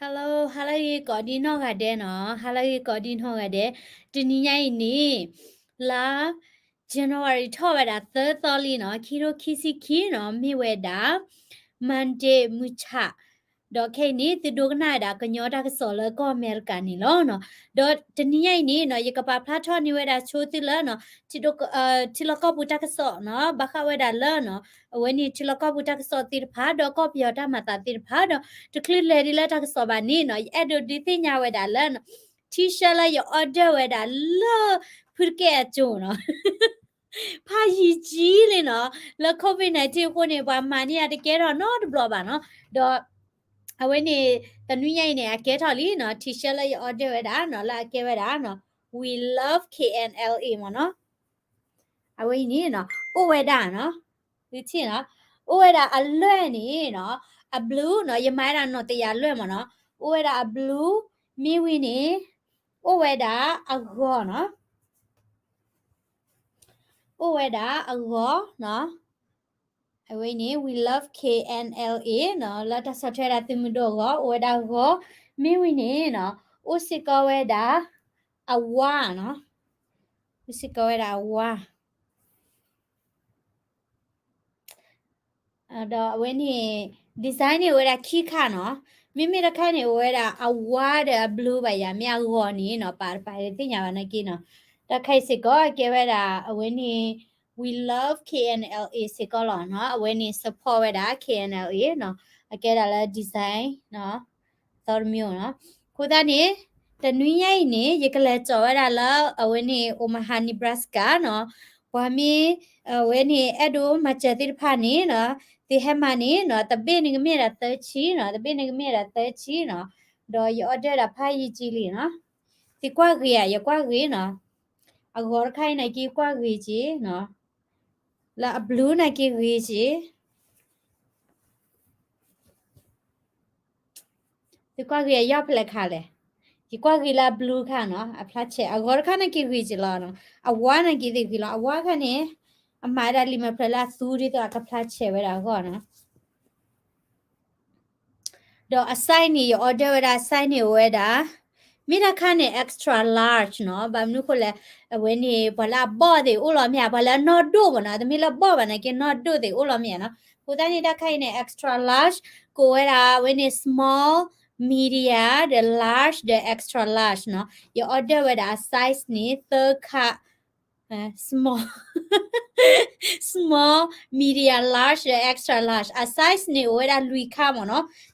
Hello, ဟါလၢအဂ့ၤကိးဒံနီၢ်ဂၤဒဲးနီၤ, ဟါလၢအဂ့ၤကိးဒံနီၢ်ဂၤဒဲး, တနံၤညါအံၤန့ၣ် လါ January ထီၣ်ဝဲဒၣ်သၢသီလံနီၤ, ခံထိခံဆံခံနီၤ, မ့ၢ်ဝဲဒၣ် Monday မုၢ်ဆၣ်, ဒီးခဲအံၤန့ၣ် သုဒိကနၣ်ဝဲဒၣ်ကညီတၢ်ကစီၣ်လၢကီၢ်အမဲရကၤန့ၣ်လီၤနီၤ. ဒီးတနံၤညါအံၤန့ၣ်နီၤ ယကပာ်ဖျါထီၣ်န့ၢ်ဝဲဒၣ်ဆိသုလၢနီၤ ထံလီၢ်ကီၢ်ပူၤတၢ်ကစီၣ်နီၤ, ဘၣ်ဃးဝဲဒၣ်လၢနီၤ အဝဲန့ၣ်ထံလီၢ်ကီၢ်ပူၤတၢ်ကစီၣ်သ့ၣ်တဖၣ် ဒီးကီၢ်ပယီၤတၢ်မၤသးသ့ၣ်တဖၣ်ဒီး တချုးလဲၤဒ်လၢတၢ်ကစီၣ်ဘၣ်န့ၣ်နီၤ ယအဲၣ်ဒိးဒုးသ့ၣ်ညါဝဲဒၣ်လၢနီၤ T-shirt လၢယ order ဝဲဒၣ်လၢ ဖုတကဲအကၠိနီၤ ဖးယံာ်ကံလံနီၤ, လၢ COVID nineteen အဃိန့ၣ် ပှၤမၤန့ၢ်ယၤတကဲထီၣ်နီတဘျီဘၣ်နီၤ, ဒီး အဝဲန့ၣ် တနွံညါအံၤန့ၣ် အကဲထီၣ်လံနီၤ T-shirt လၢယ order ဝဲဒၣ်နီၤ လၢအကဲဝဲဒၣ်နီၤ We love K N L A မ့ၢ်နီၤ, အဝဲအံၤန့ၣ်နီၤ အိၣ်ဝဲဒၣ်နီၤ သုထံၣ်နီၤ, အိၣ်ဝဲဒၣ်အလွဲၢ်န့ၣ်နီၤ အ blue နီၤ ယမၤဝဲဒၣ်နီၢ်တယၤလွဲၢ်မ့ၢ်နီၤ, အိၣ်ဝဲဒၣ်အ blue မ့ၢ်ဝံၤန့ၣ် အိၣ်ဝဲဒၣ်အဂီၤနီၤ, အိၣ်ဝဲဒၣ်အဂီၤနီၤ, အဝဲန့ၣ် We love K N L A နီၤ လၢတၢ်ဆီၣ်ထွဲဒၣ်သုးမုၢ်ဒိၣ်အဂီၢ် အိၣ်ဝဲဒၣ်အဂီၤ, မ့ၢ်ဝံၤန့ၣ်နီၤ အိၣ်စ့ၢ်ကီးဝဲဒၣ်အဝါနီၤ, အိၣ်စ့ၢ်ကီးဝဲဒၣ်အဝါ ဒီးအဝဲန့ၣ် design န့ၣ်အိၣ်ဝဲဒၣ်ခံခါနီၤ, မ့မ့ၢ်တခါန့ၣ် အိၣ်ဝဲဒၣ်အဝါဒီးအ blue ဘၣ်ယၤ မ့ၢ်အဂီၤန့ၣ်နီၤ ပာ်တပာ်တသ့ၣ်ညါဘၣ်နာ်က့နီၤ, တၢ်ခါအံၤစ့ၢ်ကီးကဲဝဲဒၣ် အဝဲန့ၣ် We love K N L A စ့ၢ်ကီးလီၤနီၤ, အဝဲန့ၣ် support ဝဲဒၣ် K N L A နီၤ, အကဲဒၣ်လၢ design နီၤ သီတမံၤနီၤ, အဃိသတးန့ၣ် တနွံညါအံၤန့ၣ် ယကလဲၤကၠီၣ်ဝဲဒၣ်လၢ အဝဲန့ၣ် Omaha Nebraska နီၤ, ပှၤမ့ၢ် အဝဲန့ၣ် အဲၣ်ဒိးမၤစၢၤသ့ၣ်တဖၣ်န့ၣ်နီၤ, သုဟဲမၤန့ၣ်နီၤ တဘ့ၣ်န့ၣ်ကမ့ၢ်ဒၣ်သၢဆံနီၤ, တဘ့ၣ်န့ၣ်ကမ့ၢ်ဒၣ်သၢဆံနီၤ, ဒီးယ order ဒၣ်ဖးယံာ်ကံလံနီၤ, သုကွၢ်ဂ့ၤဧါ, ယကွၢ်ဂ့ၤနီၤ, အဂီၤတခါအံၤနာ်က့ကွၢ်ဂ့ၤက့နီၤ, လၢအ blue နာ်က့ဂ့ၤက့ သုကွၢ်ဂ့ၤအယီၢ်ဖဲလဲၣ်ခါလဲၣ်, ယကွၢ်ဂ့ၤလၢအ blue ခါနီၤ, အဖျါဆဲး အဂီၤတခါနာ်က့ဂ့ၤက့လီၤနီၤ, အဝါနာ်က့သ့ၣ်ဂ့ၤလီၤ, အဝါခါန့ၣ် အမၤဝဲဒၣ်လံာ်မဲာ်ဖျၢၣ်လၢအသူဒ်သိးအကဖျါဆဲးဝဲဒၣ်အဂီၢ်နီၤ ဒီးအ size န့ၣ် ယ order ဝဲဒၣ် size န့ၣ်အိၣ်ဝဲဒၣ် မ့ၢ်တၢ်ခါန့ၣ် extra large နီၤ, ဘၣ်မနုၤဃိလဲၣ်, အဝဲန့ၣ် ပှၤလၢအဘီၣ်သ့ၣ်အိၣ်လီၤမ့ၢ်ဧါ, ပှၤလၢအနီၢ်ဒိၣ်မ့ၢ်နီၤ, တမ့ၢ်လၢဘီၣ်ဘၣ်နာ်က့ နီၢ်ဒိၣ်သ့ၣ်အိၣ်လီၤမ့ၢ်ဧါနီၤ, အဃိသတးန့ၣ် တၢ်ခါအံၤန့ၣ် extra large ကအိၣ်ဝဲဒၣ် အဝဲန့ၣ် small, medium ဒီး large ဒီး extra large နီၤ, ယ order ဝဲဒၣ်အ size န့ၣ် သၢခါ small, small, medium, large ဒီး extra large အ size န့ၣ်အိၣ်ဝဲဒၣ်လွံၢ်ခါမ့ၢ်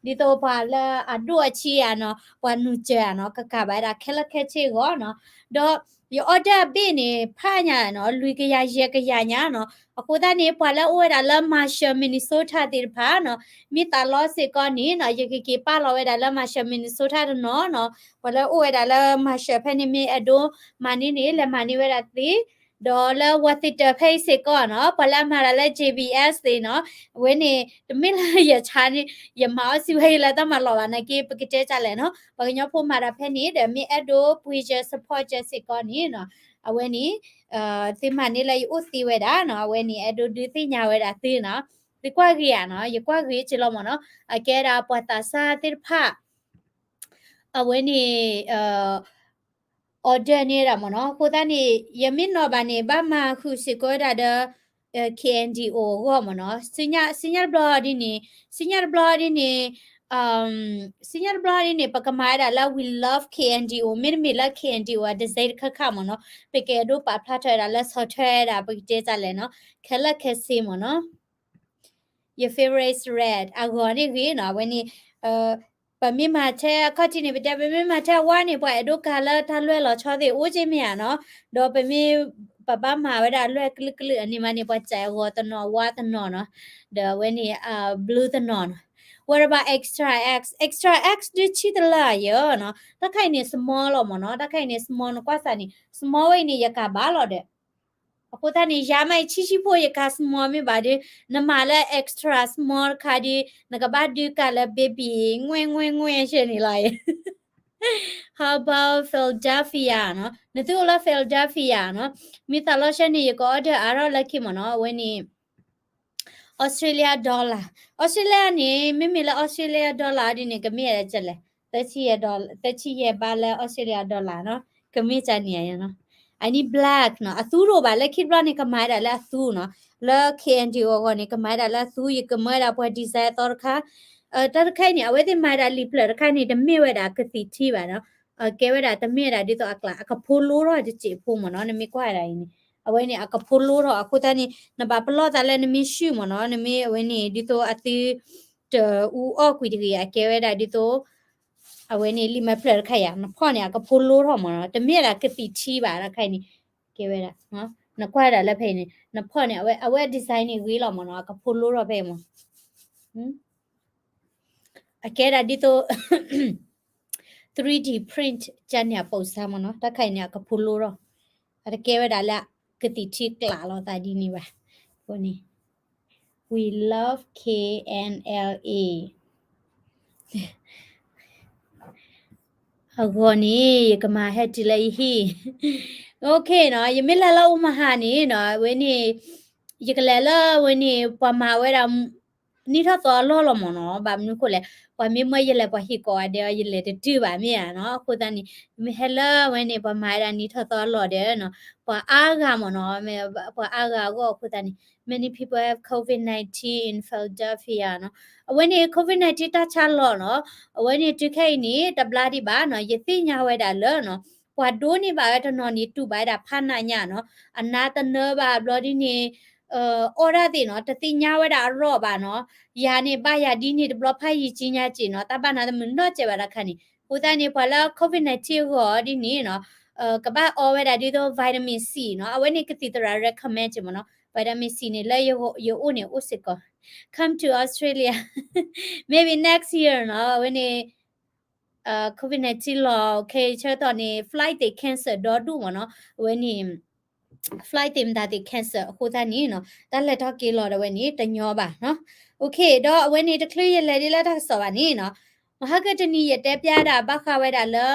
နီၤ, ဒ်သိးပှၤလၢအဒိၣ်အဆံးဧါနီၤ, ပှၤနုာ်စၢၤဧါနီၤ, ကကးဘၣ်ဝဲဒၣ်ခဲလၢာ်ခဲဆ့အဂီၢ်နီၤ, ဒီးယ order အဘ့ၣ်န့ၣ် ဖးညါနီၤ, လွံၢ်ကယၤယဲၢ်ကယၤညါနီၤ, အဃိသတးန့ၣ် ပှၤလၢအိၣ်ဝဲဒၣ်လၢ Marshall Minnesota သ့ၣ်တဖၣ်နီၤ, မ့ၢ်သးလီစ့ၢ်ကီးန့ၣ်နီၤ, ယကက့ၤပာ်လီၤဝဲဒၣ်လၢ Marshall Minnesota တနီၤနီၤ, ပှၤလၢအိၣ်ဝဲဒၣ်လၢ Marshall ဖဲန့ၣ်မ့ၢ်အဲၣ်ဒိးမၤန့ၢ်န့ၣ် လဲၤမၤန့ၢ်ဝဲဒၣ်သ့, ဒီးလၢ Worthington ဖဲအံၤစ့ၢ်ကီးနီၤ, ပှၤလၢအမၤတၢ်လၢ J B S သ့ၣ်နီၤ, အဝဲန့ၣ် တမ့ၢ်လၢယဆါန့ၣ် ယမၤအီၣ်စံးဝဲအံၤလၢတၢ်မၤလီၤဘၣ်နာ်က့ ပကတဲဒ်လဲၣ်နီၤ, ပှၤကညီဖိမၤတၢ်ဖဲန့ၣ်ဒီး မ့ၢ်အဲၣ်ဒိးပှ့ၤစၢၤ support စၢၤစ့ၢ်ကီးန့ၣ်နီၤ, အဝဲန့ၣ် သုမၤန့ၢ်လၢယအိၣ်သ့ဝဲဒၣ်နီၤ, အဝဲန့ၣ် အဲၣ်ဒိးဒုးသ့ၣ်ညါဝဲဒၣ်သုနီၤ, သုကွၢ်ဂ့ၤဧါနီၤ, ယကွၢ်ဂ့ၤက့လီၤမ့ၢ်နီၤ, အကဲဒၣ်ပှၤသးစၢ်သ့ၣ်တဖၣ် အဝဲန့ၣ် order န့ၢ်ဝဲဒၣ်မ့ၢ်နီၤ, အဃိသတးန့ၣ် ယမ့ၢ်နီၣ်ဘၣ်န့ၣ် ဘၣ်မၤဃုာ်စ့ၢ်ကီးဝဲဒၣ်ဒီး K N D O အဂီၢ်မ့ၢ်နီၤ, ဆူညါတဘျီဒ်န့ၣ်, ဆူညါတဘျီဒ်န့ၣ်, ဆူညါတဘျီဒ်န့ၣ် ပကမၤဝဲဒၣ်လၢ We love K N D O မ့တမ့ၢ်လၢ K N D O အ design တခါခါမ့ၢ်နီၤ, ပကအဲၣ်ဒိးပာ်ဖျါထီၣ်ဝဲဒၣ်လၢဆီၣ်ထွဲဝဲဒၣ် ပကတဲဒ်လဲၣ်နီၤ, ခဲလၢာ်ခဲဆ့မ့ၢ်နီၤ. Your favorite is red အဂီၤန့ၣ်ဂ့ၤနီၤ, အဝဲန့ၣ် ပမ့ၢ်မၤထဲအခီၣ်ထံးန့ၣ် ပတဲ ပမ့ၢ်မၤထဲအဝါန့ၣ် ပှၤအဲၣ်ဒိးကၤလၢတၢ်လွဲၢ်လီၤဆီသ့ၣ်အိၣ်က့မ့ၢ်ဧါနီၤ, ဒီးပမ့ၢ် ပဘၣ်မၤဝဲဒၣ်အလွဲၢ်ကလုာ်ကလုာ်အန့ၣ်မးန့ၣ် ပှၤစဲးအဂီၤတနီၤ အဝါတနီၤနီၤ, ဒီးအဝဲန့ၣ် blue တနီၤနီၤ. What about extra X? Extra X ဒုးဆံတလၢယဲနီၤ, တၢ်ခါအံၤန့ၣ် small လီၤမ့ၢ်နီၤ, တၢ်ခါအံၤန့ၣ် small နကွၢ်စးန့ၣ် small ဝဲအံၤန့ၣ် ယကၤဘၣ်လီၤဒီး အဃိသတးန့ၣ် ယၤမးအံၤဆံးဆံးဖိ ယကၤ small မ့ၢ်ဘၣ်ဒီး နမၤလၢ extra small တခါဒီး နကဘၣ်ဒုးကၤလၢ baby ငွဲ့ငွဲ့ငွဲ့ဆဲန့ၣ်လီၤ. How about Philadelphia နီၤ, နသုအိၣ်လၢ Philadelphia နီၤ, မ့ၢ်သးလီၤဆဲန့ၣ် ယက order အါထီၣ်လၢခံမ့ၢ်နီၤ, အဝဲန့ၣ် Australia dollar, Australia န့ၣ် မ့မ့ၢ်လၢ Australia dollar ဒ်န့ၣ် ကမ့ၢ်ဒ်လဲၣ် သၢဆံယဲၢ်ဘးလၢ Australia dollar နီၤ, ကမ့ၢ်ကန့ၣ်နီၤ. အန့ၣ် black နီၤ, အသူတအိၣ်ဘၣ်, လၢခံတဘျီန့ၣ် ကမၤဝဲဒၣ်လၢအသူနီၤ, လၢ K N D O အဂီၢ်န့ၣ် ကမၤဝဲဒၣ်လၢအသူ, ယကမၤဝဲဒၣ်ပှၤ design အသီတခါ, တၢ်တခါအံၤန့ၣ် အဝဲသ့ၣ်မၤဝဲဒၣ်လံာ်ဖျၢၣ်တခါန့ၣ် တမ့ၢ်ဝဲဒၣ်ကသံၣ်ထံဘၣ်နီၤ, ကဲဝဲဒၣ်တမ့ၢ်ဝဲဒၣ်ဒ်သိးအကျါ, အကဖိလိထီၣ်တစဲးဖိမ့ၢ်နီၤ, နမ့ၢ်ကွၢ်ဝဲဒၣ်အံၤန့ၣ်, အဝဲန့ၣ် အကဖိလိထီၣ်အဃိသတးန့ၣ် နဘၣ်ပလီၢ်သးလၢနမ့ၢ် shoe မ့ၢ်နီၤ, နမ့ၢ်အဝဲန့ၣ် ဒ်သိးအသု တအူအီၣ်ကွံာ်တဂ့ၤ, အကဲဝဲဒၣ်ဒ်သိး အဝဲန့ၣ် လံာ်မဲာ်ဖျၢၣ်တခါယၤ, နဖီၣ်န့ၣ် အကဖိလိထီၣ်မ့ၢ်နီၤ, တမ့ၢ်ဒၣ်ကသံၣ်ထံဘၣ်တခါအံၤန့ၣ်, ကဲဝဲဒၣ်, နကွၢ်ဒၣ်လၢဖဲအံၤန့ၣ် နဖီၣ်န့ၣ် အဝဲ အဝဲ design န့ၣ်ဂ့ၤလီၤမ့ၢ်နီၤ, အကဖိလိထီၣ်ဖဲအံၤမ့ၢ်, အကဲဒၣ်ဒ်သိး three D print ကန့ၣ်အပိာ်စါမ့ၢ်နီၤ, တၢ်ခါအံၤန့ၣ် အကဖိလိထီၣ်, အတကဲဝဲဒၣ်လၢကသံၣ်ထံကျးလိာ်သးဒ်န့ၣ်ဘၣ်, အဃိန့ၣ် We love K N L A အဂီၢ်န့ၣ် ယကမၤဟဲတုၤလၢယဟံၣ်, OK နီၤ, ယမ့ၢ်လဲၤလၢ Omaha န့ၣ်နီၤ, အဝဲန့ၣ် ယကလဲၤလၢအဝဲန့ၣ် ပှၤမၤဝဲဒၣ် နံၣ်ထီၣ်သီအလီၢ်လီၤမ့ၢ်နီၤ, ဘၣ်မနုၤအဃိလဲၣ်, ပှၤမ့ၢ်မၢယလဲၤပှၤဟ့ၣ်ကိးဂၤဒဲးအီၤ ယလဲၤတတုၤဘၣ်မ့ၢ်ဧါနီၤ, အဃိသတးန့ၣ် မ့ၢ်ဟဲလၢအဝဲန့ၣ် ပှၤမၤဝဲဒၣ်နံၣ်ထီၣ်သီအလီၢ်ဒီးနီၤ, ပှၤအါဂၤမ့ၢ်နီၤ, ပှၤအါဂၤအဂီၢ်အဃိသတးန့ၣ် many people have COVID nineteen in Philadelphia နီၤ, အဝဲန့ၣ် COVID nineteen တၢ်ဆါလီၤနီၤ, အဝဲန့ၣ်တုၤခဲအံၤန့ၣ် တဘျါဒံးဘၣ်နီၤ, ယသ့ၣ်ညါဝဲဒၣ်လၢနီၤ, ပှၤဒိးန့ၢ်ဘၣ်ဝဲတနီၤန့ၣ် တူၢ်ဘၣ်ဝဲဒၣ်ဖးနးညါနီၤ, အနါတနၢဘၣ်ဘျီဒ်န့ၣ် အီၣ်ဒၣ်သ့ၣ်နီၤ, တသ့ၣ်ညါဝဲဒၣ်အရီၣ်ဘၣ်နီၤ, ယၤန့ၣ်ဘၣ်ယၤဒ်န့ၣ်တဘျီဖးယံာ်ကံညါက့နီၤ, တၢ်ဘၣ်နၤတမုာ်နီၢ်စဲးဘၣ်တခါန့ၣ်, အဃိသတးန့ၣ် ပှၤလၢ COVID nineteen အဂီၢ်ဒ်န့ၣ်နီၤ, ကဘၣ်အီဝဲဒၣ်ဒ်သိး vitamin C နီၤ, အဝဲန့ၣ်ကသံၣ်သရၣ် recommend မ့ၢ်နီၤ, vitamin C န့ၣ်လၢယအိၣ်န့ၣ်အိၣ်စ့ၢ်ကီး, come to Australia, maybe next year နီၤ, အဝဲန့ၣ် COVID nineteen လီၤ, ခဲအံၤဆၢကတီၢ်န့ၣ် flight သ့ၣ် cancel ဒီဒူၣ်မ့ၢ်နီၤ, အဝဲန့ၣ် flight သ့ၣ်မတၤသ့ၣ် cancel အဃိသတးန့ၣ်နီၤ, တၢ်လဲၤထီၣ်က့ၤလီၤဒီးဝဲန့ၣ် တညီဘၣ်နီၤ, OK, ဒီးအဝဲန့ၣ်တချုးယလဲၤဒ်လၢတၢ်ကစီၣ်ဘၣ်န့ၣ်နီၤ, မဟါကတနံၤယတဲပျါဒၣ်ဘၣ်ဃးဝဲဒၣ်လၢ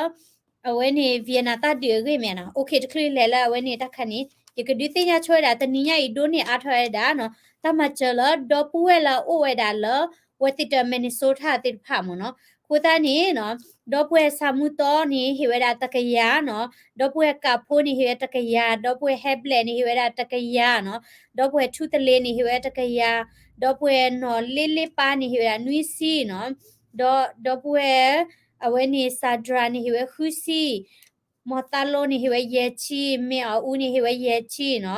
အဝဲန့ၣ် Vienna တၢ်ဒုးအဂ့ၢ်မ့ၢ်နီၤ, OK, တချုးယလဲၤလၢအဝဲန့ၣ်တၢ်ခါန့ၣ်, ယကဒုးသ့ၣ်ညါဆိဝဲဒၣ်တနံၤညါအံၤဒိးန့ၢ်အါထီၣ်ဝဲဒၣ်နီၤ, တၢ်မၤစၢၤလၢဒီပုၢ်ဝဲၢ်လၢအအိၣ်ဝဲဒၣ်လၢ ဝဲသ့ၣ်တ Minnesota သ့ၣ်တဖၣ်မ့ၢ်နီၤ, အဃိသတးန့ၣ်နီၤ, ဒီပုၢ်ဝဲၢ်ဆၣ်မုၢ်သီန့ၣ် ဟ့ၣ်ဝဲဒၣ်တကယၤနီၤ, ဒီပုၢ်ဝဲၢ်ကးဖိန့ၣ် ဟ့ၣ်ဝဲတကယၤ, ဒီပုၢ်ဝဲၢ်ဟဲဘျဲၣ်န့ၣ် ဟ့ၣ်ဝဲဒၣ်တကယၤနီၤ, ဒီပုၢ်ဝဲၢ်ထူသလ့န့ၣ် ဟ့ၣ်ဝဲတကယၤ, ဒီပုၢ်ဝဲၢ်နီၢ်လ့လ့ပၢ်န့ၣ် ဟ့ၣ်ဝဲဒၣ်နွံဆံနီၤ, ဒီးဒီပုၢ်ဝဲၢ် အဝဲန့ၣ် Sandra န့ၣ် ဟ့ၣ်ဝဲဃုဆံ, မီၢ်သးလိန့ၣ် ဟ့ၣ်ဝဲယဲၢ်ဆံ, မ့ၢ်အီၤအူန့ၣ် ဟ့ၣ်ဝဲယဲၢ်ဆံနီၤ,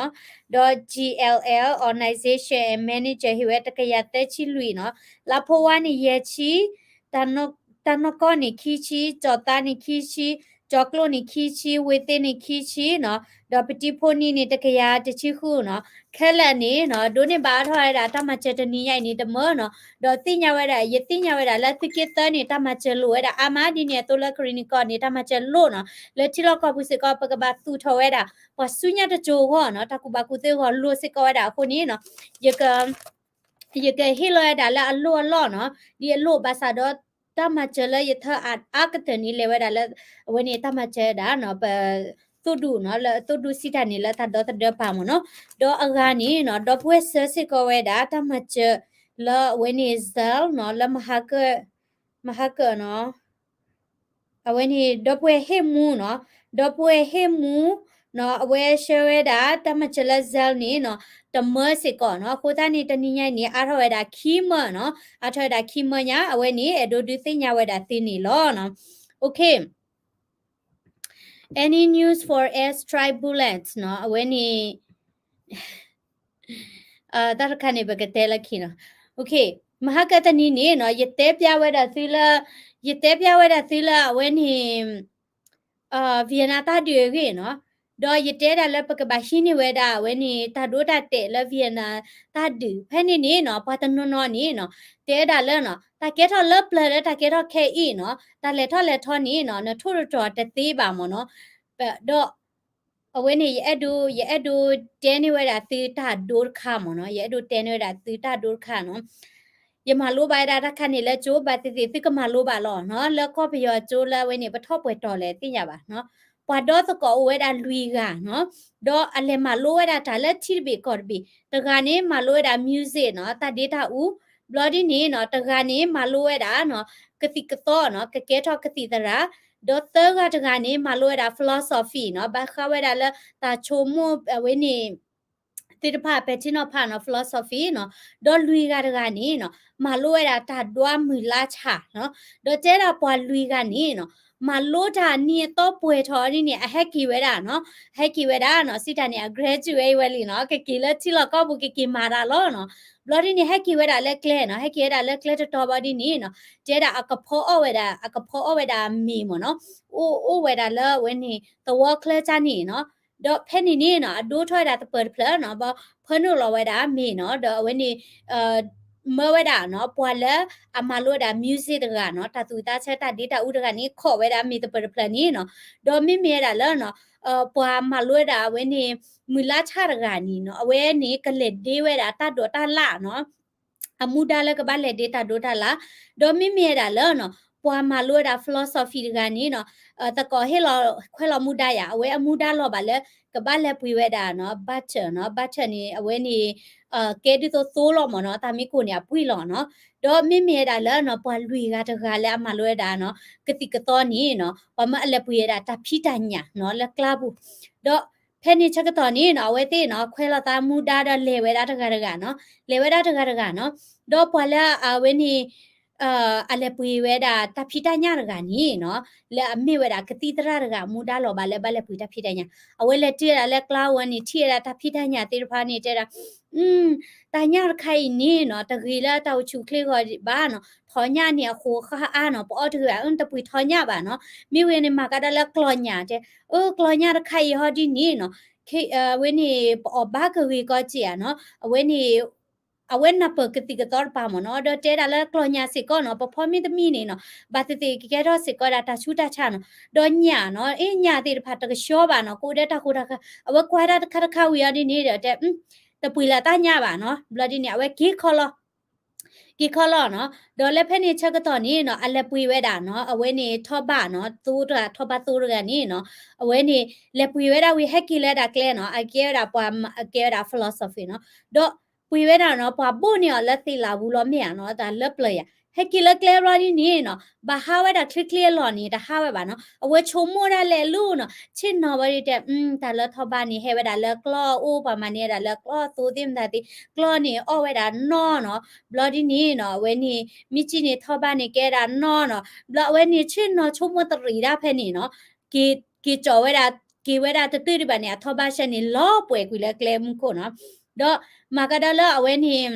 ဒီး G L L organization and manager ဟ့ၣ်ဝဲတကယၤသၢဆံလွံၢ်နီၤ, လါဖိဝါန့ၣ်ယဲၢ်ဆံ, တၢ်နီၢ်ကီၢ်န့ၣ်ခံဆံ, ကၠီၤသးန့ၣ်ခံဆံ, ကၠီၤကျိန့ၣ်ခံဆံ, ဝ့သ့န့ၣ်ခံဆံနီၤ, ဒီးပတံၤဖိနံၤန့ၣ် တကယၤတဆံဃုနီၤ, ခဲလၢာ်န့ၣ်နီၤ ဒိးန့ၢ်ဘၣ်အါထီၣ်ဝဲဒၣ်တၢ်မၤစၢၤတနံၤညါအံၤန့ၣ်တမၢနီၤ, ဒီးသ့ၣ်ညါဝဲဒၣ် ယသ့ၣ်ညါဝဲဒၣ်လၢသုးက့သၢန့ၣ် တၢ်မၤစၢၤလိၣ်ဝဲဒၣ်အါမး ဒ်န့ၣ်အသိးလၢကရံၣ်နံၣ်ကီၢ်န့ၣ် တၢ်မၤစၢၤလိၣ်နီၤ, လၢထံလီၢ်ကီၢ်ပူၤစ့ၢ်ကီး ပကဘၣ်သူၣ်ထီၣ်ဝဲဒၣ် ပှၤဆူညါတစိၤအဂီၢ်နီၤ, တၢ်ကူၣ်ဘၣ်ကူၣ်သ့အဂီၢ်လိၣ်စ့ၢ်ကီးဝဲဒၣ်အဃိန့ၣ်နီၤ, ယက ယကဟ့ၣ်လီၤဝဲဒၣ်လၢအလိၣ်အလီၢ်နီၤ, ဒ်အလိၣ်ဘၣ်ဆၣ်ဒီး တၢ်မၤစၢၤလၢယထၢအါကတၢၢ်န့ၣ် လဲၤဝဲဒၣ်လၢ အဝဲန့ၣ်တၢ်မၤစၢၤဝဲဒၣ်နီၤ, ပသိၣ်ဒူနီၤ, လၢသိၣ်ဒူစံးတၢ်န့ၣ် လၢတၢ်ဒီသဒၢပာ်မ့ၢ်နီၤ, ဒီးအဂၤန့ၣ်နီၤ ဒီပုၢ်ဝဲၢ်ဆှၢစ့ၢ်ကီးဝဲဒၣ် တၢ်မၤစၢၤလၢအဝဲန့ၣ် Zelle နီၤ, လၢ မဟါကၢၣ်နီၤ အဝဲန့ၣ် ဒီပုၢ်ဝဲၢ်ဟ့ၣ်မူနီၤ, ဒီပုၢ်ဝဲၢ်ဟ့ၣ်မူနီၤ, အဝဲဆှၢဝဲဒၣ် တၢ်မၤစၢၤလၢ Zelle န့ၣ်နီၤ, တမၢစ့ၢ်ကီးနီၤ, အဃိသတးန့ၣ် တနံၤညါအံၤန့ၣ် အါထီၣ်ဝဲဒၣ်ခံမၢနီၤ, အါထီၣ်ဝဲဒၣ်ခံမၢညါ, အဝဲန့ၣ် အဲၣ်ဒိးဒုးသ့ၣ်ညါဝဲဒၣ်သုန့ၣ်လီၤနီၤ. Okay, any news for airstrike bullets နီၤ, အဝဲန့ၣ် တၢ်တခါန့ၣ် ပကတဲလၢခံနီၤ. Okay, မဟါကတနံၤန့ၣ်နီၤ, ယတဲပျါဝဲဒၣ်သုလၢ, ယတဲပျါဝဲဒၣ်သုလၢအဝဲန့ၣ် Vietnam တၢ်ဒုးအဂ့ၢ်နီၤ, ဒီးယတဲဒၣ်လၢပကဘၣ်ဟံးန့ၢ်ဝဲဒၣ်အဝဲန့ၣ် တၢ်ဒိတၢ်တဲာ်လၢ Vietnam တၢ်ဒုး, ဖဲန့ၣ်န့ၣ်နီၤ, ပှၤတနီၤနီၤန့ၣ်နီၤ, တဲဒၣ်လၢနီၤ, တၢ်ကဲထီၣ်လၢပျၢၤလၢတၢ်ကဲထီၣ်ခဲအံၤနီၤ, တၢ်လဲၤထီၣ်လဲၤထီန့ၣ်နီၤ, နထိၣ်တတြီၤတသ့ဘၣ်မ့ၢ်နီၤ, ဒီး အဝဲန့ၣ် ယအဲၣ်ဒိး, ယအဲၣ်ဒိးတဲန့ၢ်ဝဲဒၣ်သုတၢ်ဒိတခါမ့ၢ်နီၤ, ယအဲၣ်ဒိးတဲန့ၢ်ဝဲဒၣ်သုတၢ်ဒိတခါနီၤ. ယမၤလိဘၣ်ဝဲဒၣ်တၢ်ခါန့ၣ်လၢကၠိဘၣ်သ့ၣ်သ့ၣ် သုကမၤလိဘၣ်လီၤနီၤ, လၢကီၢ်ပယီၤကၠိလၢအဝဲန့ၣ် ပထီၣ်ပှဲၤတီၤလဲၣ်သ့ၣ်ညါဘၣ်နီၤ. ပှၤဒီသကိးအိၣ်ဝဲဒၣ်လွံၢ်ဂၤနီၤ, ဒီးအလဲၤမၤလိဝဲဒၣ်တၢ်လၢထံတဘ့ၣ်ကီၢ်တဘ့ၣ်, တဂၤန့ၣ် မၤလိဝဲဒၣ် music နီၤ, တၢ်ဒ့တၢ်အူ, ဘျီဒ်န့ၣ်နီၤ တဂၤန့ၣ် မၤလိဝဲဒၣ်နီၤ ကသံၣ်ကသီနီၤ ကကဲထီၣ်ကသံၣ်သရၣ်, ဒီးသၢဂၤတဂၤန့ၣ် မၤလိဝဲဒၣ် philosophy နီၤ ဘၣ်ဃးဝဲဒၣ်လၢတၢ်ဆိကမိၣ်အဝဲန့ၣ် သ့ၣ်တဖၣ်ပဲာ်ထံနီၤဖးနီၤ philosophy နီၤ, ဒီးလွံၢ်ဂၤတဂၤန့ၣ်နီၤ မၤလိဝဲဒၣ်တၢ်ဒွးမုၢ်လါဆၣ်နီၤ, ဒီးတဲဒၣ်ပှၤလွံၢ်ဂၤန့ၣ်နီၤ မၤလိတၢ်နံၤအသီပှဲၤထီၣ်ဒ်န့ၣ် အဟဲက့ၤဝဲဒၣ်နီၤ, ဟဲက့ၤဝဲဒၣ်နီၤ စံးတၢ်န့ၣ် အ graduate ဝဲလံနီၤ ကက့ၤလၢထံလီၢ်ကီၢ်ပူၤ ကက့ၤမၤတၢ်လီၤနီၤ, ဘျီဒ်န့ၣ် ဟဲက့ၤဝဲဒၣ်လၢကျဲနီၤ, ဟဲက့ၤဝဲဒၣ်လၢကျဲတတီၤဘၣ်ဒ်န့ၣ်နီၤ, တဲဒၣ်အကဖီအီၣ်ဝဲဒၣ် အကဖီအီၣ်ဝဲဒၣ်အမ့ၤမ့ၢ်နီၤ, အိၣ်အိၣ်ဝဲဒၣ်လၢအဝဲန့ၣ် သဝီချၢကၢ်န့ၣ်နီၤ, ဒီးဖဲန့ၣ်န့ၣ်နီၤ အဒိထွဲဝဲဒၣ်သပၢၤတဖျၢၣ်နီၤ, ဘၣ်ဖၢနုာ်လီၤဝဲဒၣ်မ့ၤနီၤ, ဒီးအဝဲန့ၣ် မၢဝဲဒၣ်နီၤ ပှၤလၢအမၤလိဝဲဒၣ် music တဂၤနီၤ, တၢ်သူၣ်သးဆၢတၢ်ဒ့တၢ်အူတဂၤန့ၣ် ခိးဝဲဒၣ်မ့ၤသပၢၤတဖျၢၣ်န့ၣ်နီၤ, ဒီးမ့မ့ၢ်ဝဲဒၣ်လၢနီၤ ပှၤမၤလိဝဲဒၣ်အဝဲန့ၣ် မုၢ်လါဆၣ်တဂၤန့ၣ်နီၤ, အဝဲန့ၣ်ကလဲၤဒ့ဝဲဒၣ်တၢ်ဒိးတၢ်လၣ်နီၤ အမူဒါလၢကဘၣ်လဲၤဒ့တၢ်ဒိးတၢ်လၣ်, ဒီးမ့မ့ၢ်ဝဲဒၣ်လၢနီၤ ပှၤမၤလိဝဲဒၣ် philosophy တဂၤန့ၣ်နီၤ, သကိးဟ့ၣ်လီၤခွဲးလီၤမူဒါယၤ အဝဲအမူဒါလီၤဘၣ်လၢ ကဘၣ်လဲၤပှ့ၤဝဲဒၣ်နီၤ butter နီၤ, butter န့ၣ် အဝဲန့ၣ် ကဲဒ်သိးသိလီၤမ့ၢ်နီၤ, တၢ်မ့ၢ်ကိၢ်န့ၣ် အပှ့ၤလီၤနီၤ, ဒီးမ့မ့ၢ်ဝဲဒၣ်လၢနီၤ ပှၤလွံၢ်ဂၤတဂၤလၢအမၤလိဝဲဒၣ်နီၤ ကသံၣ်ကသီန့ၣ်နီၤ ပှၤမၢအလဲၤပှ့ၤဝဲဒၣ်တၢ်ဖံးတၢ်ညၣ်နီၤ လၢကျါပူၤ, ဒီးဖဲန့ၣ်ဆၢကတီၢ်န့ၣ်နီၤ အဝဲသ့ၣ်နီၤ ခွဲးလီၤသးမူဒါဒီးလဲၤဝဲဒၣ်တဂၤတဂၤနီၤ, လဲၤဝဲဒၣ်တဂၤတဂၤနီၤ, ဒီးပှၤလၢအဝဲန့ၣ် အလဲၤပှ့ၤဝဲဒၣ်တၢ်ဖံးတၢ်ညၣ်တဂၤန့ၣ်နီၤ, လၢအမ့ၢ်ဝဲဒၣ်ကသံၣ်သရၣ်တဂၤ မူဒါလီၤဘၣ်လၢဘၣ်လဲၤပှ့ၤတၢ်ဖံးတၢ်ညၣ်, အဝဲလဲၤတ့ၢ်ဝဲဒၣ်လၢကျါဝဲန့ၣ် ထံၣ်ဝဲဒၣ်တၢ်ဖံးတၢ်ညၣ်သ့ၣ်တဖၣ်န့ၣ် တဲဒၣ် တၢ်ညၣ်တခါအံၤန့ၣ်နီၤ တဂ့ၤလၢတၢ်အိၣ်ဆူၣ်အိၣ်ချ့ဂီၢ်ဘၣ်နီၤ, ထီးညၣ်န့ၣ်အဃိးဃၣ်အါနီၤ, ပအီၣ်တဂ့ၤဘၣ် တပှ့ၤထီးညၣ်ဘၣ်နီၤ, မ့ၢ်ဝဲန့ၣ်မၤကဒါလၢကျီၢ်ညၣ်တဲ, အၢ ကျီၢ်ညၣ်တခါအံၤဟီဒ်န့ၣ်နီၤ, အဝဲန့ၣ် ပအီၣ်ဘၣ်ကဂ့ၤကီက့ၤဧါနီၤ, အဝဲန့ၣ် အဝဲနၢ်ပၢၢ်ကသံၣ်ကသီတပၤမ့ၢ်နီၤ, ဒီးတဲဒၣ်လၢကျီၢ်ညၣ်စ့ၢ်ကီးနီၤ, ပဖီမ့ၢ်တမံန့ၣ်နီၤ, ဘၣ်သ့ၣ်သ့ၣ်ကကဲထီၣ်စ့ၢ်ကီးဒၣ်တၢ်ဆူးတၢ်ဆါနီၤ, ဒီးညၣ်နီၤ, အ့ ညၣ်သ့ၣ်တဖၣ်တကဆှီဘၣ်နီၤ, ကအိၣ်ဒီးတၢ်ဃိတၢ်ဃၢ, အဝဲကွၢ်ဒၣ်တခါတခါဝံၤအီၤဒ်န့ၣ်ဒီးတဲ, တပှ့ၤလၢတၢ်ညၣ်ဘၣ်နီၤ, ဘျီဒ်န့ၣ် အဝဲက့ၤခီလီၤ က့ၤခီလီၤနီၤ, ဒီးလၢဖဲန့ၣ်ဆၢကတီၢ်န့ၣ်နီၤ အလဲၤပှ့ၤဝဲဒၣ်နီၤ, အဝဲန့ၣ်ထီဘၣ်နီၤ, သိတဂၤ ထီဘၣ်သိတဂၤန့ၣ်နီၤ, အဝဲန့ၣ် လဲၤပှ့ၤဝဲဒၣ်ဝံၤ ဟဲက့ၤလၢဒၣ်ကျဲနီၤ, အကဲဝဲဒၣ်ပှၤကဲဝဲဒၣ် philosophy နီၤ, ဒီးပှ့ၤဝဲဒၣ်နီၤ, ပှၤဘိၣ်န့ၢ်အီၤလၢသ့ၣ်လၣ်ပူၤလီၤမ့ၢ်ဧါနီၤ, တၢ်လၢပျၢၤယၤ, ဟဲက့ၤလၢကျဲဘျီဒ်န့ၣ်နီၤ, ဘၣ်ဟးဝဲဒၣ်ချ့ချ့အလီၢ်န့ၣ် တဟးဝဲဘၣ်နီၤ, အဝဲဆိကမိၣ်ဒၣ်လဲာ်လီၤနီၤ, ဆ့ၣ်နီၤဝဲဒၣ်တဲ တၢ်လၢထီဘၣ်န့ၣ် ဟဲဝဲဒၣ်လၢကျီၢ်အိၣ် ပှၤမၤန့ၢ်ဝဲဒၣ်လၢကျီၢ်သိသ့ၣ်မတၤသ့ၣ်, ကျီၢ်န့ၣ်အီၣ်ဝဲဒၣ်နီၢ်နီၤ, ဘျီဒ်န့ၣ်နီၤ, အဝဲန့ၣ် မ့ၢ်ကံန့ၣ်ထီဘၣ်န့ၣ်ကဲဒၣ်နီၢ်နီၤ, ဘျီအဝဲန့ၣ်ဆ့ၣ်နီၤဆိကမိၣ်တရံးဒၣ်ဖဲန့ၣ်နီၤ, က့ၤကၠီၤဝဲဒၣ်, က့ၤဝဲဒၣ်တတုၤဒံးဘၣ်န့ၣ် အထီဘၣ်ဆၢန့ၣ် လီၤပှဲၤကွံာ်လၢကျဲမူခိၣ်နီၤ, ဒီးမၤကဒီးလၢအဝဲန့ၣ်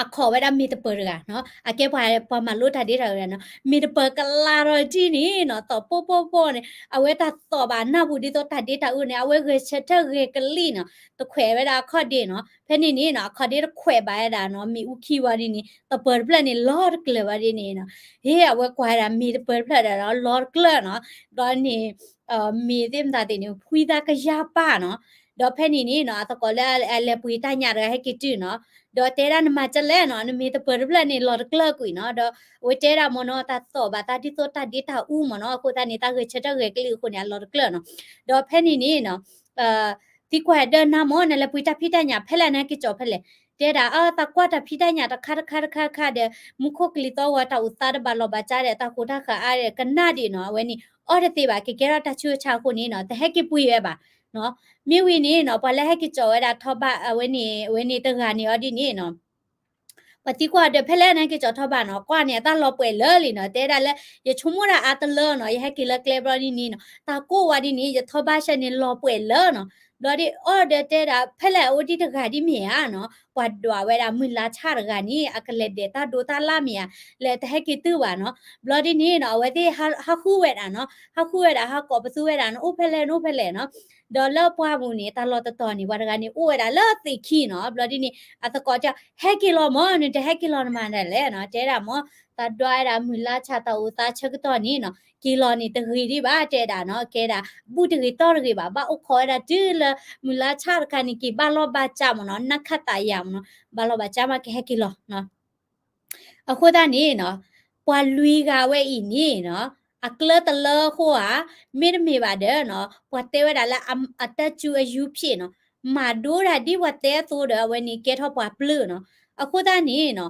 အခီၣ်ဝဲဒၣ်မ့ၢ်တပၢၤတဂၤနီၤ, အကဲပှၤမၤလိတၢ်ဒ့တၢ်အူတဂၤနီၤ, မ့ၢ်တပၢၤကလးထီၣ်ဒ်န့ၣ်နီၤ, သီၣ်ပိၢ်ပိၢ်ပိၢ်န့ၣ် အဝဲတၢ်သီၣ်ဘၣ်နၢ်ပူၤဒ်သိးတၢ်ဒ့တၢ်အူန့ၣ် အဝဲဂဲၤဆၢထၢၣ်ဂဲၤကလံၣ်နီၤ, တခွဲးဝဲဒၣ်အခီၣ်ဒ့နီၤ, ဖဲန့ၣ်န့ၣ်နီၤ အခီၣ်ဒ့တခွဲးဘၣ်ဝဲဒၣ်နီၤ, မ့ၣ်အူခံဝံၤဒ်န့ၣ် သပၢၤတဖျၢၣ်န့ၣ် လီၤတကျၢၤဝဲဒ်န့ၣ်နီၤ, ဟ့ၣ်အဝဲကွၢ်ဝဲဒၣ်မ့ၢ်တပၢၤတဖျၢၣ်ဒီးလီၤတကျၢၤနီၤ, ဘျီန့ၣ် မ့ၢ်သ့ၣ်မတၤသ့ၣ်န့ၣ် ဖှံသးကယၢ်ပၢ်နီၤ, ဒီးဖဲန့ၣ်န့ၣ်နီၤ အသကိးလၢအလဲၤပှ့ၤတၢ်ညၣ်တဂၤဟဲက့ၤတုၤနီၤ, ဒီးတဲဒၣ်နမၤကလဲၣ်နီၤ, နမ့ၢ်တပၢၤတဖျၢၣ်န့ၣ် လီၤတကျၢၤကွံာ်နီၤ, ဒီးအဝဲတဲဒၣ်မ့ၢ်နီၤ တၢ်သီၣ်ဘၣ်သးဒ်သိးတၢ်ဒ့တၢ်အူမ့ၢ်နီၤ, အဃိသတးန့ၣ် တၢ်ဂဲၤဆၢထၢၣ်ဂဲၤကလံၣ်အဃိန့ၣ် အလီၤတကျၢၤနီၤ, ဒီးဖဲန့ၣ်န့ၣ်နီၤ သံကွၢ်ဒၢနၤမ့ၢ် နလဲၤပှ့ၤတၢ်ဖံးတၢ်ညၣ်ဖဲလဲၣ် နဟဲက့ၤကၠီၤဖဲလဲၣ်, တဲဒၣ်အသးကွၢ်တၢ်ဖံးတၢ်ညၣ်တခါတခါတခါတခါဒီး မူခိၣ်ကလံၤသီဂီၤ တၢ်အိၣ်သးတဘၣ်လီၢ်ဘၣ်စးဒီး တၢ်ဃိတၢ်ဃၢ်အါဒီး ကနၣ်ဒံးနီၤ, အဝဲန့ၣ် အီၣ်တသ့ဘၣ် ကကဲထီၣ်တၢ်ဆူးတၢ်ဆါအဃိန့ၣ်နီၤ တဟဲက့ၤပှ့ၤဝဲဘၣ်နီၤ, မ့ၢ်ဝံၤန့ၣ်နီၤ ပှၤလၢဟဲက့ၤကၠီၤဝဲဒၣ်ထီဘၣ် အဝဲန့ၣ် အဝဲန့ၣ်တဂၤန့ၣ်အီၤဒ်န့ၣ်နီၤ ပှၤသံကွၢ်ဒီး ဖဲလဲၣ်နဟဲက့ၤကၠီၤထီဘၣ်နီၤ, ကွၢ်န့ၣ် အတၢ်လီၤပှဲၤလၢာ်လံနီၤ, တဲဒၣ်လၢ ယဆိကမိၣ်ဒၣ်အါတလၢနီၤ, ယဟဲက့ၤလၢကျဲဘျီဒ်န့ၣ်နီၤ, တၢ်ကိၢ်ဝဲဒ်န့ၣ် ယထီဘၣ်ဆၢန့ၣ် လီၤပှဲၤလၢာ်နီၤ, ဘျီဒ်အီၤဒီးတဲဒၣ် ဖဲလဲၣ်အအိၣ်ဒံးတဂၤဒ်မ့ၢ်ဧါနီၤ, ပှၤဒွးဝဲဒၣ်မုၢ်လါဆၣ်တဂၤန့ၣ် အကလဲၤဒဲးတၢ်ဒိတၢ်လၣ်မ့ၢ်ဧါ, လဲၤတဟဲက့ၤတုၤဘၣ်နီၤ, ဘျီဒ်န့ၣ်နီၤ အဝဲသ့ၣ်ဟးဃုဝဲဒၣ်နီၤ, ဟးဃုဝဲဒၣ် ဟးကိးပသူဝဲဒၣ်နီၤ, အိၣ်ဖဲလဲၣ် နအိၣ်ဖဲလဲၣ်နီၤ, ဒီးလၢပှၢ်ပူၤန့ၣ် တၢ်လီၢ်တတီၤန့ၣ် ပှၤတဂၤန့ၣ် အိၣ်ဝဲဒၣ်လၢသ့ၣ်ခံနီၤ, ဘျီဒ်န့ၣ် အသကိးတဲ ဟဲက့ၤလီၤမ့ၢ် နတဟဲက့ၤလီၤနမၤဒ်လဲၣ်နီၤ, တဲဒၣ်မ့ၢ် တၢ်ဒွးဝဲဒၣ်မုၢ်လါဆၣ်တၢ်အိၣ်သးဆၢကတီၢ်န့ၣ်နီၤ, က့ၤလီၤန့ၣ်တဂ့ၤဒံးဘၣ် တဲဒၣ်နီၤ, ကဲဒၣ် ဘူၣ်တဂ့ၤတီၢ်တဂ့ၤဘၣ်, ဘၣ်အိၣ်ခိးဝဲဒၣ်တုၤလၢမုၢ်လါဆၣ်တခါန့ၣ် က့ၤဘၣ်လီၢ်ဘၣ်စးမ့ၢ်နီၤ, နၢ်ခၢၣ်သးယၤမ့ၢ်နီၤ, ဘၣ်လီၢ်ဘၣ်စးမးကဟဲက့ၤလီၤနီၤ အဃိသတးန့ၣ်နီၤ, ပှၤလွံၢ်ဂၤဝဲအံၤန့ၣ်နီၤ, အကျၢတလၢအဃိဧါ, မ့တမ့ၢ်ဘၣ်ဒီးနီၤ, ပှၤတဲဝဲဒၣ်လၢအတၢ်စူၤအယူဖျ့းနီၤ, မၤဒိဒၣ်ဒ်ပှၤတဲအသိးဒီး အဝဲန့ၣ်ကဲထီၣ်ပှၤပျုၢ်နီၤ, အဃိသတးန့ၣ်နီၤ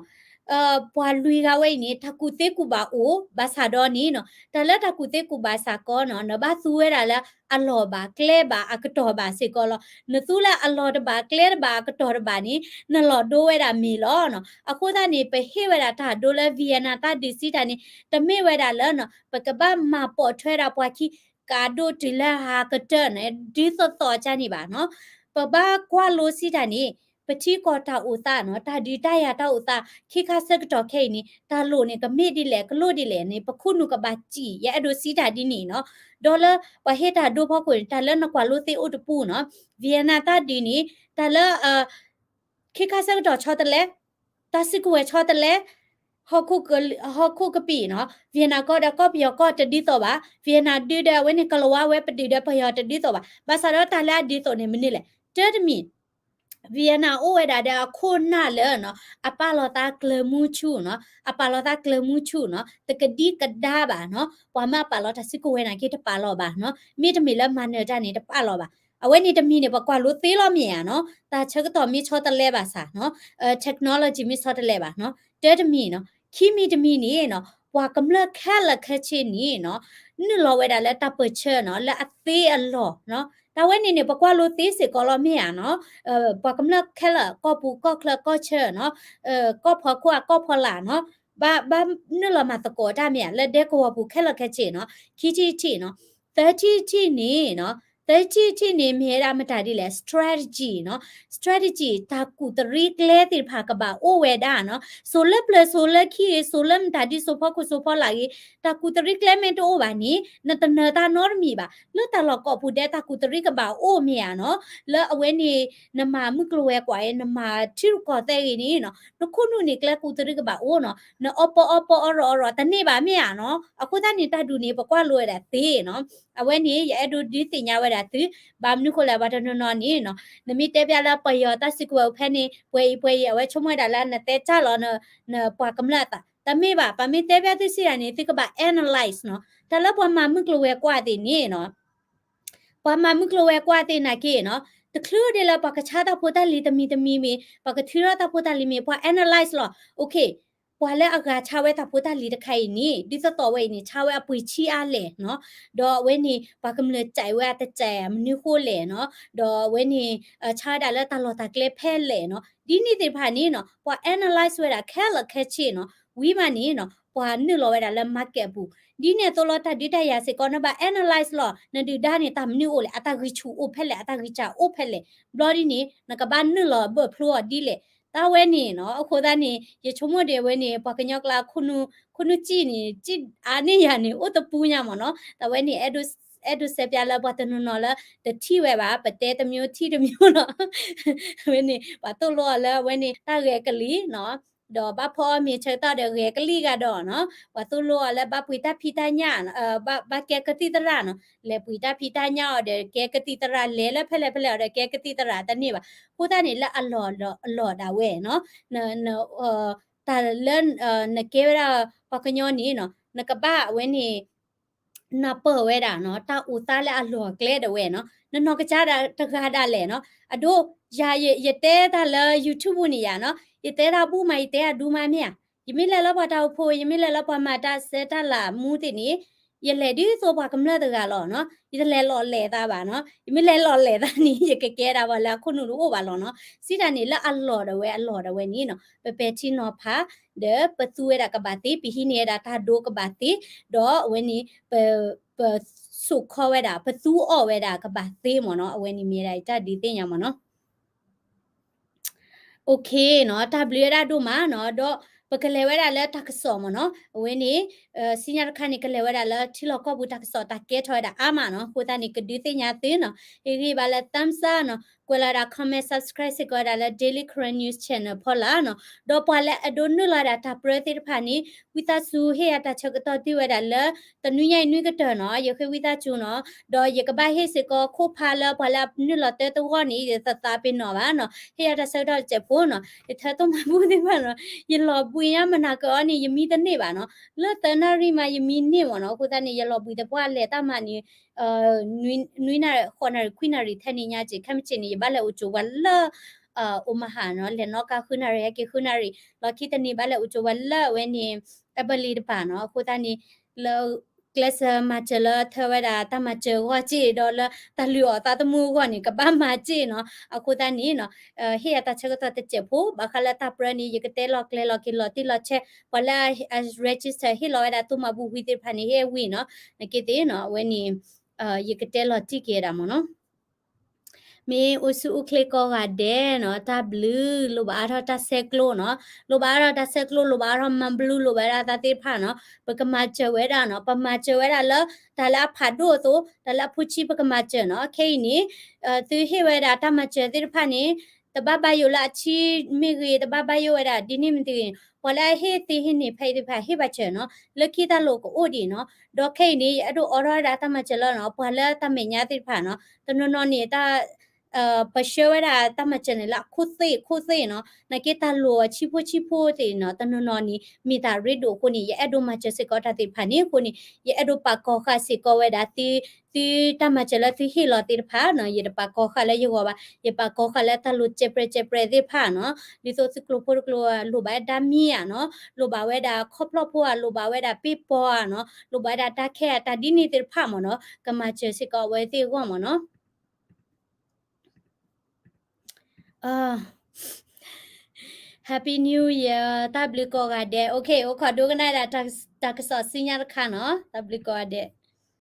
ပှၤလွံၢ်ဂၤဝဲအံၤန့ၣ် တၢ်ကူၣ်သ့ကူၣ်ဘၣ်အိၣ် ဘၣ်ဆၣ်ဒီးန့ၣ်နီၤ တၢ်လၢတၢ်ကူၣ်သ့ကူၣ်ဘၣ်စ့ၢ်ကီးနီၤ နဘၣ်သူဝဲဒၣ်လၢအလီၢ်ဘၣ် ကျဲဘၣ် အကတီၢ်ဘၣ်စ့ၢ်ကီးလီၤ. နသူလၢအလီၢ်တဘၣ် ကျဲတဘၣ် အကတီၢ်တဘၣ်န့ၣ် နလီၤဒိဝဲဒၣ်မ့ၢ်လီၤနီၤ. အဃိသတးန့ၣ် ပဟ့ၣ်ဝဲဒၣ်တၢ်ဒိလၢ Vienna တၢ်ဒုးစံးတၢ်န့ၣ် တမ့ၢ်ဝဲဒၣ်လၢနီၤ ပကဘၣ်မၤပိာ်ထွဲဒၣ်ပှၤခံ ကးဒိၣ်တုၤလၢဟးကတၢၢ်န့ၣ် ဒ်သိးသိးကန့ၣ်ဘၣ်နီၤ. ပဘၣ်ကွၢ်လိစံးတၢ်န့ၣ် ပထံကီၢ်တၢ်အိၣ်သးနီၤ တၢ်ဒုးတၢ်ယၤတၢ်အိၣ်သး ခ့ခါဆၢကတီၢ်ခဲအံၤန့ၣ် တၢ်လိၣ်န့ၣ် ကမ့ၢ်ဒ်လဲၣ် ကလိၣ်ဒ်လဲၣ်န့ၣ် ပခိၣ်နူာ်ကဘၣ်စံၣ် ယအဲၣ်ဒိးစံးတၢ်ဒ်န့ၣ်နီၤ. ဒီးလၢပှၤဟ့ၣ်တၢ်ဒိဖီခိၣ်န့ၣ် တၢ်လၢနကွၢ်လိသ့အိၣ်တပူၤနီၤ Vienna တၢ်ဒုးန့ၣ် တၢ်လၢ ခ့ခါဆၢကတီၢ်ဆီတလဲ, တၢ်စုကဝဲၤဆီတလဲ, ဟီၣ်ခိၣ်ကပံာ်နီၤ Vienna ကီၢ်ဒီးကီၢ်ပယီၤကီၢ်တဒ်သိးဘၣ်, Vienna ဒုးဒီးအဝဲန့ၣ် ကလၤဝါဝဲ ပဒုးဒီးပယီၤတဒ်သိးဘၣ်. ဘၣ်ဆၣ်ဒီးတၢ်လၢအဒ်သိးန့ၣ်မနုၤလဲၣ်, တၢ်တမံၤ Vienna အိၣ်ဝဲဒၣ်ဒီးအခိၣ်နၢ်လၢနီၤ အပာ်လီၤသးကျၢၤမူဆူၣ်နီၤ အပာ်လီၤသးကျၢၤမူဆူၣ်နီၤ တကဒံကဒါဘၣ်နီၤ ပှၤမ့ၢ်အပာ်လီၤတၢ်စုကဝဲၤနာ်က့တပာ်လီၤဘၣ်နီၤ မ့တမ့ၢ်လၢမၤနၢၤတၢ်န့ၣ် တပာ်လီၤဘၣ်. အဝဲန့ၣ်တမံၤန့ၣ် ပကွၢ်လိသ့လီၤမ့ၢ်ဧါနီၤ တၢ်ဆၢကတီၢ်မ့ၢ်ဆီတလဲဘၣ်ဆၣ်နီၤ technology မ့ၢ်ဆီတလဲဘၣ်နီၤ တၢ်တမံၤနီၤ ခံမံၤတမံၤန့ၣ်နီၤ ပှၤကမျၢၢ်ခဲလၢာ်ခဲဆ့န့ၣ်နီၤ နုာ်လီၤဝဲဒၣ်လၢတၢ်ပၢၢ်ဆၢနီၤ လၢအသ့အလီၢ်နီၤ တၢ်ဝဲန့ၣ်န့ၣ် ပကွၢ်လိသ့စ့ၢ်ကီးလီၤမ့ၢ်ဧါနီၤ ပှၤကမျၢၢ်ခဲလၢာ် ကီၢ်ပူၤကီၢ်ချၢကီၢ်ဆၢနီၤ ကီၢ်ဖီခိၣ်အကီၢ်ဖီလာ်နီၤ ဘၣ် ဘၣ်နုာ်လီၤမၤသကိးတၢ်မ့ၢ်ဧါ လၢဒဲကဝီၤပူၤခဲလၢာ်ခဲဆ့နီၤ ခံထံၣ်တထံၣ်နီၤ သၢထံၣ်တထံၣ်န့ၣ်နီၤ သၢထံၣ်တထံၣ်န့ၣ် မ့ၢ်ဝဲဒၣ်မတၤဒ်လဲၣ် strategy နီၤ strategy တၢ်ကူၣ်တရံးကျဲသ့ၣ်တဖၣ်ကဘၣ်အိၣ်ဝဲဒၣ်နီၤ စိၤလၢပျၢၤစိၤလၢခံဂ့ၤ စိၤလၢမတၤဒ်စိၤဖီခိၣ်စိၤဖီလာ်ဂ့ၤ တၢ်ကူၣ်တရံးကျဲမ့ၢ်တအိၣ်ဘၣ်န့ၣ် နတနၢၤတၢ်နီတမံၤဘၣ် လၢတၢ်လီၢ်ကိးပူၤဒဲး တၢ်ကူၣ်တရံးကဘၣ်အိၣ်မ့ၢ်ဧါနီၤ လၢအဝဲန့ၣ် နမၤမုၢ်ကျိၤဝဲၤကွာ်အံၤ နမၤထံရူၢ်ကီၢ်သဲးဂ့ၤန့ၣ်နီၤ နခိၣ်နူာ်န့ၣ် ကျဲကူၣ်တရံးကဘၣ်အိၣ်နီၤ နအီပီအီပီအီရီၤအီရီၤတန့ၢ်ဘၣ်မ့ၢ်ဧါနီၤ အဃိသတးန့ၣ် တၢ်ဒုးန့ၣ် ပကွၢ်လိဝဲဒၣ်သ့နီၤ အဝဲန့ၣ် ယအဲၣ်ဒိးဒုးသ့ၣ်ညါဝဲဒၣ်သု ဘၣ်မနုၤဃိလဲၣ် ပှၤတနီၤနီၤန့ၣ်နီၤ နမ့ၢ်တဲပျးလၢပယီၤတၢ်စုကဝဲၤအိၣ်ဖဲန့ၣ် ပှဲၤအံၤပှဲၤအံၤ အဝဲဆိကမိၣ်ဝဲဒၣ်လၢနတဲတၢ်လီၤ နပှၤကမျၢၢ်အသး တမ့ၢ်ဘၣ် ပမ့ၢ်တဲပျးသုစံးတၢ်န့ၣ် သုကဘၣ် analyze နီၤ တၢ်လၢပှၤမၤမုၢ်ကျိၤဝဲၤကွာ်သ့ၣ်န့ၣ်နီၤ ပှၤမၤမုၢ်ကျိၤဝဲၤကွာ်သ့ၣ်နာ်က့နီၤ တချုးဒ်လၢပှၤကဆါတၢ်ဖိတၢ်လံၤတမံၤတမံၤမ့ၢ် ပှၤကထုးထီၣ်တၢ်ဖိတၢ်လံၤမ့ၢ် ပှၤ analyze လီၤ okay ပှၤလၢအဂၤဆါဝဲတၢ်ဖိတၢ်လံၤတခါအံၤန့ၣ် ဒ်သိးသိးဝဲအံၤန့ၣ် ဆါဝဲအပှ့ၤဆံးအါလဲၣ်နီၤ ဒီးအဝဲန့ၣ် ပှၤကမျၢၢ်စဲးဝဲအတစဲး မနုၤဃိလဲၣ်နီၤ ဒီးအဝဲန့ၣ် ဆါဝဲဒၣ်လၢတၢ်လီၢ်တၢ်ကျဲဖဲလဲၣ်နီၤ ဒ်န့ၣ်သ့ၣ်တဖၣ်န့ၣ်နီၤ ပှၤ analyze ဝဲဒၣ်ခဲလၢာ်ခဲဆ့နီၤ ဝံၤမးန့ၣ်နီၤ ပှၤနုာ်လီၤဝဲဒၣ်လၢ market အပူၤ ဒ်န့ၣ်အသိးလီၤ တၢ်ဒုးတၢ်ယၤစ့ၢ်ကီး နဘၣ် analyze လီၤ နဒုၣ်ဒါန့ၣ် တၢ်မနုၤအိၣ်လဲၣ် အတၢ်ဂံၢ်ဆူၣ်အိၣ်ဖဲလဲၣ် အတၢ်ဂံၢ်စၢ်အိၣ်ဖဲလဲၣ် ဘျီဒ်န့ၣ် နကဘၣ်နုာ်လီၤဘၢၣ်ဖျိအီၤဒ်လဲၣ် တၢ်ဝဲန့ၣ်နီၤ အဃိသတးန့ၣ် ယဆိကမိၣ်ဒ်အဝဲန့ၣ် ပှၤကညီကျါ ခိၣ်နူာ်စံၣ်န့ၣ် စံၣ်အါန့ၢ်ယၤန့ၣ် အိၣ်တပူၤညါမ့ၢ်နီၤ တၢ်ဝဲန့ၣ် အဲၣ်ဒိးစဲးပျးလၢပှၤတနီၤနီၤလၢ တထံၣ်ဝဲဘၣ် ပတဲတမျိုးထံၣ်တမျိုးနီၤ အဝဲန့ၣ် ပှၤသိၣ်လိအီၤလၢအဝဲန့ၣ် တၢ်ဂဲၤကလံၤနီၤ ဒီးဘၣ်ဖီအီၣ်မ့ၤဆၢကတီၢ်ဒီးဂဲၤကလံၤဂၤဒီးနီၤ ပှၤသိၣ်လိအီၤလၢဘၣ်ပှ့ၤတၢ်ဖံးတၢ်ညၣ် ဘၣ်ကဲကသံၣ်သရၣ်နီၤ လဲၤပှ့ၤတၢ်ဖံးတၢ်ညၣ်အီၤဒီးကဲကသံၣ်သရၣ် လဲၤလၢဖဲလဲၣ်ဖဲလဲၣ်အီၤဒီးကဲကသံၣ်သရၣ်တန့ၢ်ဘၣ် အဃိသတးန့ၣ် လၢအလီၢ်ဒီးအလီၢ်ဒၣ်ဝဲနီၤ တၢ်လၢ နကဲဝဲဒၣ်ပှၤကညီန့ၣ်နီၤ နကဘၣ်အဝဲန့ၣ် နၢ်ပၢၢ်ဝဲဒၣ်နီၤ တၢ်အိၣ်သးလၢအလီၢ်အကျဲဒၣ်ဝဲနီၤ နနီၢ်ကစၢ်ဒၣ်တဂၤဒၣ်လဲာ်နီၤ အဒိ ယၤ ယတဲတၢ်လၢ YouTube န့ၣ်ယၤနီၤ ယတဲတၢ်ဘူၣ်မး ယတဲအဒူမးမ့ၢ်ဧါ ယမ့ၢ်လဲၤလၢပှၤတၢ်အိၣ်ဖှိၣ် ယမ့ၢ်လဲၤလၢပှၤမၤတၢ်ဆဲးတၢ်လၤမူသ့ၣ်န့ၣ် ယလဲၤဒ်သိးပှၤကမျၢၢ်တဂၤလီၤနီၤ ယတလဲၤလီၤလဲၤသးဘၣ်နီၤ ယမ့ၢ်လဲၤလီၤလဲၤသးန့ၣ် ယကကဲဒၣ်ပှၤလၢအခိၣ်နူာ်တအိၣ်ဘၣ်လီၤနီၤ စံးတၢ်န့ၣ် လၢအလီၢ်ဒၣ်ဝဲအလီၢ်ဒၣ်ဝဲန့ၣ်နီၤ ပပဲာ်ထံနီၤဖး ဒီးပသူဝဲဒၣ်ကဘၣ်သ့ ပဟံးန့ၢ်ဝဲဒၣ်တၢ်ဒိကဘၣ်သ့ ဒီးအဝဲန့ၣ် ပ ပစိာ်ခီဝဲဒၣ် ပသူအီၣ်ဝဲဒၣ်ကဘၣ်သ့မ့ၢ်နီၤ အဝဲန့ၣ်မ့ၢ်ဒၣ်အတၢ်ဒုးသ့ၣ်ညါမ့ၢ်နီၤ okay နီၤ တၢ်ဘျုးဝဲဒၣ်ဒိၣ်မးနီၤ ဒီးပကလဲၤဝဲဒၣ်လၢတၢ်ကစီၣ်မ့ၢ်နီၤ အဝဲန့ၣ် စံညါတခါန့ၣ် ကလဲၤဝဲဒၣ်လၢထံလီၢ်ကီၢ်ပူၤတၢ်ကစီၣ်တၢ်ကဲထီၣ်ဝဲဒၣ်အါမးနီၤ အဃိသတးန့ၣ် ကဒုးသ့ၣ်ညါသုနီၤ ဟ့ၣ်ဂံၢ်ဘၣ်လၢ thumbs up နီၤ ကွဲးလီၤဝဲဒၣ် comment subscribe စ့ၢ်ကီးဝဲဒၣ်လၢ Daily Karen News Channel ဖီလာ်နီၤ ဒီးပှၤလၢအဒိနုာ်လီၤဒၣ်တၢ်ပြၢသ့ၣ်တဖၣ်န့ၣ် ဝံသးစူၤဟ့ၣ်ယၤတၢ်ဆၢကတီၢ်တုၤဝဲဒၣ်လၢ တနွံညါအံၤနွံကတၢၢ်နီၤ ယဃ့ဝံသးစူၤနီၤ ဒီးယကဘၣ်ဟ့ၣ်စ့ၢ်ကီးခိၣ်ဖးလၢပှၤလၢအနုာ်လီၤတၢတဂီၢ်န့ၣ် ယတသးပ့ၤနီၣ်ဘၣ်နီၤ ဟ့ၣ်ယၤတၢ်ဆၢကတီၢ်တစဲးဖိနီၤ ယထၢသိၣ်မၤဘူၣ်သ့ၣ်တဖၣ်နီၤ ယလီၤဘှံးညါမနၤက့ၤအီၤန့ၣ် ယမံတန့ၢ်ဘၣ်နီၤ လၢသၢနၣ်ရံၣ်မးယမံန့ၢ်မ့ၢ်နီၤ အဃိသတးန့ၣ် ယလီၤဘှံးသပှၢ်လဲၤတၢ်မၤန့ၣ် နွံနၣ်ရံၣ် ဃိးနၣ်ရံၣ် ခွံနၣ်ရံၣ်ထဲန့ၣ်ညါက့ၤ ခဲမုၢ်ဆ့ၣ်န့ၣ် ယဘၣ်လဲၤအိၣ်ကၠိပှၤလၢ အိၣ်မဟါနီၤ လဲၤနီၣ်ကါဃုနၣ်ရံၣ် ဟဲက့ၤဃုနၣ်ရံၣ် လီၢ်ခံတနံၤဘၣ်လဲၤအိၣ်ကၠိဝဲလၢအဝဲန့ၣ် အဘလံတပၤနီၤ အဃိသတးန့ၣ် လၢ ကျဲးစၢးမၤစၢၤလၢထၢဝဲဒၣ်တၢ်မၤစၢၤအဂီၢ်စ့ၢ် ဒီးလၢတၢ်လုၢ်အီၣ်သးသမူအဂီၢ်န့ၣ် ကဘၣ်မၤစ့ၢ်နီၤ အဃိသတးန့ၣ်နီၤ ဟ့ၣ်ယၤတၢ်ဆၢကတီၢ်တစဲးဖိ ဘၣ်ဃးလၢတၢ်ပြၢန့ၣ် ယကတဲလီၤကျဲၤလီၤက့ၤလီၤတံၢ်လီၤဆဲး ပှၤလၢအ register ဟ့ၣ်လီၤဝဲဒၣ်သိမးပူၤဝံၤသ့ၣ်တဖၣ်န့ၣ် ဟ့ၣ်ဝံၤနီၤ နက့သ့ၣ်နီၤ အဝဲန့ၣ် ယကတဲလီၤတံၢ်က့ၤဝဲဒၣ်မ့ၢ်နီၤ မ့ၢ်အိၣ်ဆူၣ်အိၣ်ချ့ကိးဂၤဒဲးနီၤ တၢ်ဘျုး လိၣ်ဘၣ်အါထီၣ်တၢ်ဆဲးကျိးနီၤ လိၣ်ဘၣ်အါထီၣ်တၢ်ဆဲးကျိး လိၣ်ဘၣ်အါထီၣ်မၤဘျုး လိၣ်ဘၣ်ဝဲဒၣ်သးသ့ၣ်တဖၣ်နီၤ ပကမၤစၢၤဝဲဒၣ်နီၤ ပမၤစၢၤဝဲဒၣ်လၢ တၢ်လၢအဖးဒိၣ်အသိး တၢ်လၢအဖိဆံးပကမၤစၢၤနီၤ ခဲအံၤန့ၣ် သုဟ့ၣ်ဝဲဒၣ်တၢ်မၤစၢၤသ့ၣ်တဖၣ်န့ၣ် တဘၣ်ဘၣ်ယိၣ်လၢအဆံမ့ၢ်ဂ့ၤ တဘၣ်ဘၣ်ယိၣ်ဝဲဒၣ်ဒ်န့ၣ်မ့ၢ်တဂ့ၤ ပှၤလၢအဟ့ၣ်သ့ဟ့ၣ်န့ၢ်ဖဲအံၤသ့ၣ်တဖၣ် ဟ့ၣ်ဘၣ်စၢၤနီၤ လၢခံတၢ်လိၣ်ကအိၣ်ဒံးနီၤ ဒီးခဲအံၤန့ၣ် ယအဲၣ်ဒိးအိးထီၣ်ဝဲဒၣ်တၢ်မၤစၢၤလၢနီၤ ပှၤလၢတၢ်မဲာ်ညါသ့ၣ်တဖၣ်နီၤ တနီၤနီၤန့ၣ် တၢ် ပဆှၢဝဲဒၣ်တၢ်မၤစၢၤန့ၣ်လၢအခိၣ်သ့ၣ်ခိၣ်သ့ၣ်နီၤ နာ်က့တၢ်လိၣ်အဆံးဖိဆံးဖိသ့ၣ်နီၤ တနီၤနီၤန့ၣ် မ့ၢ်တၢ်ရ့ဒိၣ်အဃိန့ၣ် ယအဲၣ်ဒိးမၤစၢၤစ့ၢ်ကီးတၢ်သ့ၣ်တဖၣ်န့ၣ်အဃိန့ၣ် ယအဲၣ်ဒိးပာ်ကီၤဃာ်စ့ၢ်ကီးဝဲဒၣ် သုတၢ်မၤစၢၤလၢသုဟ့ၣ်လီၤသ့ၣ်တဖၣ်နီၤ ယတပာ်ကီၤဃာ်လၢယဂီၢ်ဘၣ် ယပာ်ကီၤဃာ်လၢတၢ်လိၣ်စဲးပြဲးစဲးပြဲးသ့ၣ်တဖၣ်နီၤ ဒ်သိးသုကျိၤဖိတကျိၤ လိၣ်ဘၣ်ဝဲဒၣ်မ့ၢ်ဧါနီၤ လိၣ်ဘၣ်ဝဲဒၣ်ခီဖျိဖိဧါ လိၣ်ဘၣ်ဝဲဒၣ်ပ့ၢ်ပီဧါနီၤ လိၣ်ဘၣ်ဝဲဒၣ်တၢ်ခဲဧါ တၢ်ဒ်န့ၣ်သ့ၣ်တဖၣ်မ့ၢ်နီၤ ကမၤစၢၤစ့ၢ်ကီးအဝဲသ့ၣ်အဂီၢ်မ့ၢ်နီၤ Happy New Year တၢ်ဘျုးကိးဂၤဒဲး အိၣ်ခိးဒိကနၣ်ဒၣ်တၢ်ကစီၣ်ဆူညါတခါနီၤ တၢ်ဘျုးကိးဂၤဒဲး